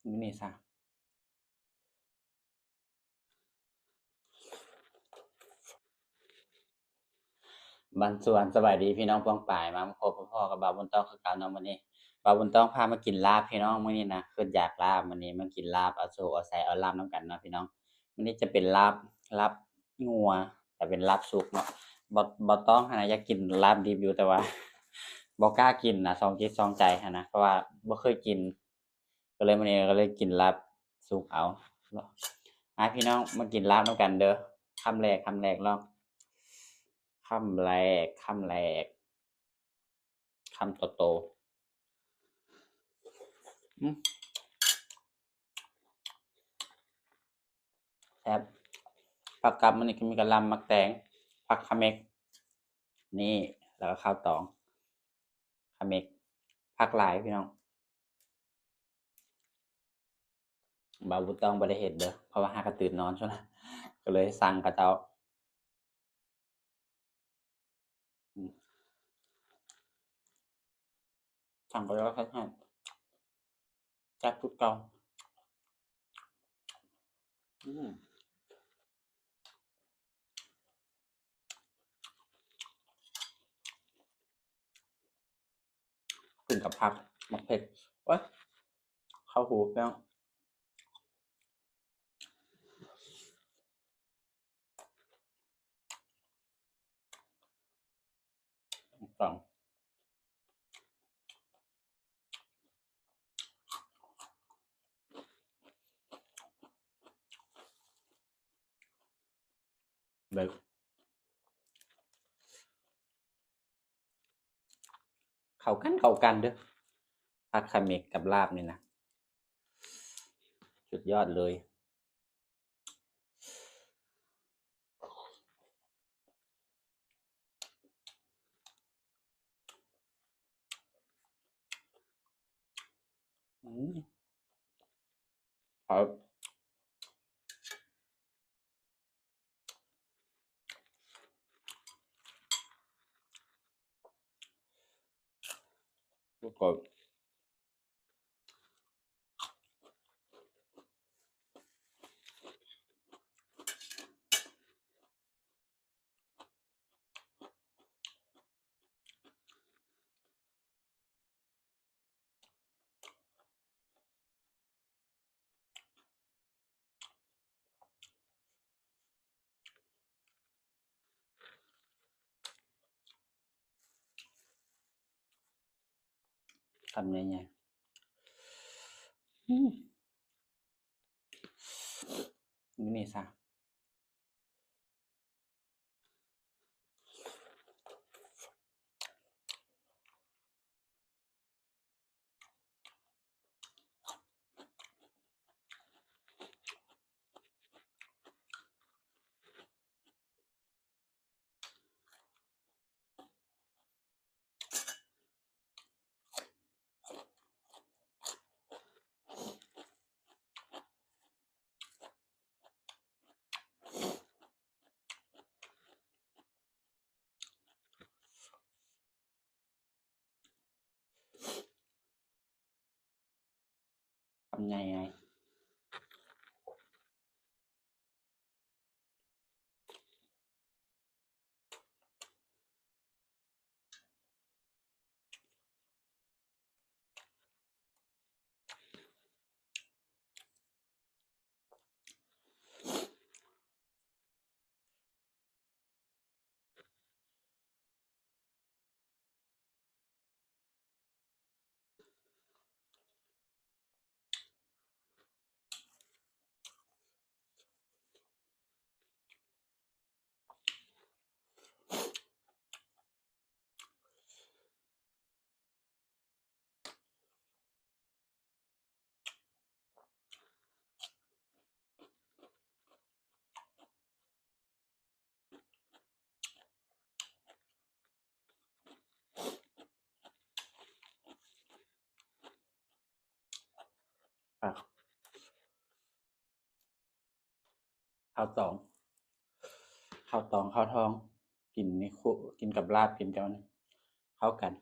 ມື້ນີ້ຊະ. ບັນສວນ ສະບາຍດີພີ່ນ້ອງປ້ອງປາຍ ມາພົບມາພໍ້ກັບບ່າວບຸນຕ້ອງຄືເກົ່າເນາະ. ມື້ນີ້ບ່າວບຸນຕ້ອງພາມາກິນລາບພີ່ນ້ອງ. ມື້ນີ້ນະ ຄຶດຢາກລາບ ມື້ນີ້ມາກິນລາບ ເອົາໂຊເອົາໄຊ ເອົາລາບນຳກັນເນາະພີ່ນ້ອງ. ມື້ນີ້ຈະເປັນລາບ ລາບງົວ ແຕ່ເປັນລາບສຸກເນາະ. ບ່າວ ບ່າວຕ້ອງຫັ້ນນະ ຢາກກິນລາບດິບຢູ່ ແຕ່ວ່າບໍ່ກ້າກິນນະ ສອງຈິດສອງໃຈຫັ້ນນະ ເພາະວ່າບໍ່ເຄີຍກິນ. ກໍເລີຍ ມື້ນີ້ກໍເລີຍກິນລາບສຸກເອົາ. ມາພີ່ນ້ອງ ມາກິນລາບນຳກັນເດີ້. ຄຳແລກ ຄຳແລກລອງ ຄຳແລກ ຄຳແລກ ຄຳໂຕໆ. ອືມ ແຊບ. ຜັກກັບມື້ນີ້ກໍມີກະຫຼ່ຳ ໝາກແຕງ ຜັກຂະເໝັກ ນີ້ ແລ້ວກໍເຂົ້າຕອງ ຂະເໝັກ ຜັກຫຼາຍພີ່ນ້ອງ. ບ່າວບຸນຕ້ອງບໍ່ໄດ້ເຮັດເດີ້ ເພາະວ່າຫາກະຕື່ນນອນຊັ້ນນະ ກໍເລີຍສັ່ງເຂົາເຈົ້າ. ອືມ ສັ່ງໄປແລ້ວ ແຊບຄືເກົ່າ. ອືມ ກິນກັບຜັກ ໝາກເຜັດ ໂອ້ຍ ເຂົ້າຫູແລ້ວ. ສອງ ເບິ່ງ ເຂົ້າກັນ ເຂົ້າກັນເດີ້ ຜັກຂະເໝັກກັບລາບນີ້ນະ ສຸດຍອດເລີຍ. ອືມ ເຂົ້າ ແລ້ວກໍ ຄຳໃຫຍ່ໆ ອືມ ມື້ນີ້ຊະ. ຄຳໃຫຍ່ໆ. ອ່ະ ເຂົ້າຕອງ ເຂົ້າຕອງ ເຂົ້າທ້ອງ ກິນນີ້ຄູ່ ກິນກັບລາບ ກິນກັບອັນນີ້ ເຂົ້າກັນ.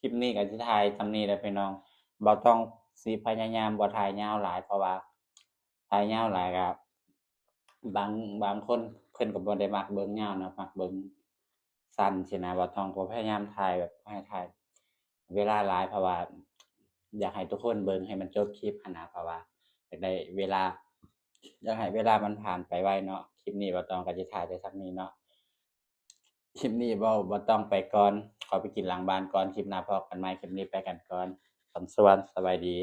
ลิปนี้ก็สิถ่ายส่ำนี้แหละพี่น้อง บ่าวตองสิพยายามบ่ถ่ายยาวหลาย เพราะว่าถ่ายยาวหลายก็บาง บางคนเพิ่นก็บ่ได้มักเบิ่งยาวเนาะ มักเบิ่งสั้นซี้นะ บ่าวตองก็พยายามถ่ายแบบให้ถ่ายเวลาหลาย เพราะว่าอยากให้ทุกคนเบิ่งให้มันจบคลิปหั้นนะ เพราะว่าอยากได้เวลา อยากให้เวลามันผ่านไปไวเนาะ คลิปนี้บ่าวตองก็สิถ่ายได้ส่ำนี้เนาะ คลิปนี้เว้าบ่ต้องไปก่อน ขอไปกินหลังบ้านก่อน คลิปหน้าพ้อกันใหม่ คลิปนี้ไปกันก่อน สำสวน สบายดี